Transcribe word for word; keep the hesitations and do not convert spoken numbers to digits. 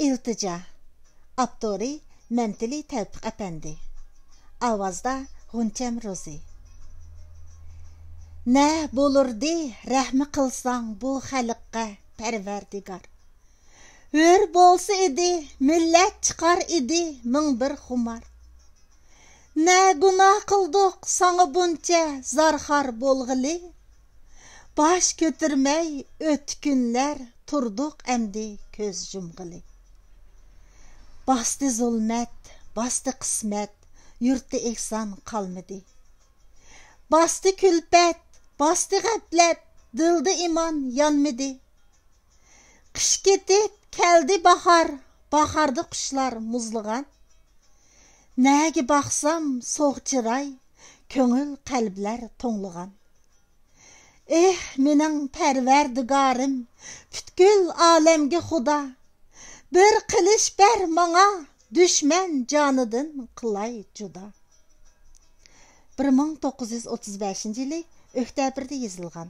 ئىلتىجا. ئاپتورى مەنتىلى تەۋپىق ئەپەندى. ئاۋازدا غۇنچەم روزى. نە بولۇردى رەھمى قىلساڭ بۇ خەلققە، پەرۋەردىگار. ھۆر بولسا ئىدى، مىللەت چىقار ئىدى مىڭ بىر خۇمار. نە گۇناھ قىلدۇق ساڭا بۇنچە زارخار بولغىلى؟ باش كۆتۈرمەي ئۆتتى كۈنلەر، تۇردۇق ئەمدى كۆز يۇمغىلى. باستى زۇلمەت، باستى قىسمەت، يۇرتتا ئېھسان قالمىدى. باستى كۈلپەت، باستى غەپلەت، دىلدا ئىمان يانمىدى. قىش كېتىپ كەلدى باھار، باھاردا قۇشلار مۇزلىغان. نەگە باقسام سوغ چىراي، كۆڭۈل قەلبلەر توڭلىغان. ئېھ، مېنىڭ پەرۋەردىگارىم، پۈتكۈل ئالەمگە خۇدا، بىر قىلىچ بەر ماڭا، دۈشمەن جانىدىن قىلاي جۇدا. بىر مىڭ توققۇز يۈز ئوتتۇز بەشىنچى يىلى ئۆكتەبىردە يېزىلغان.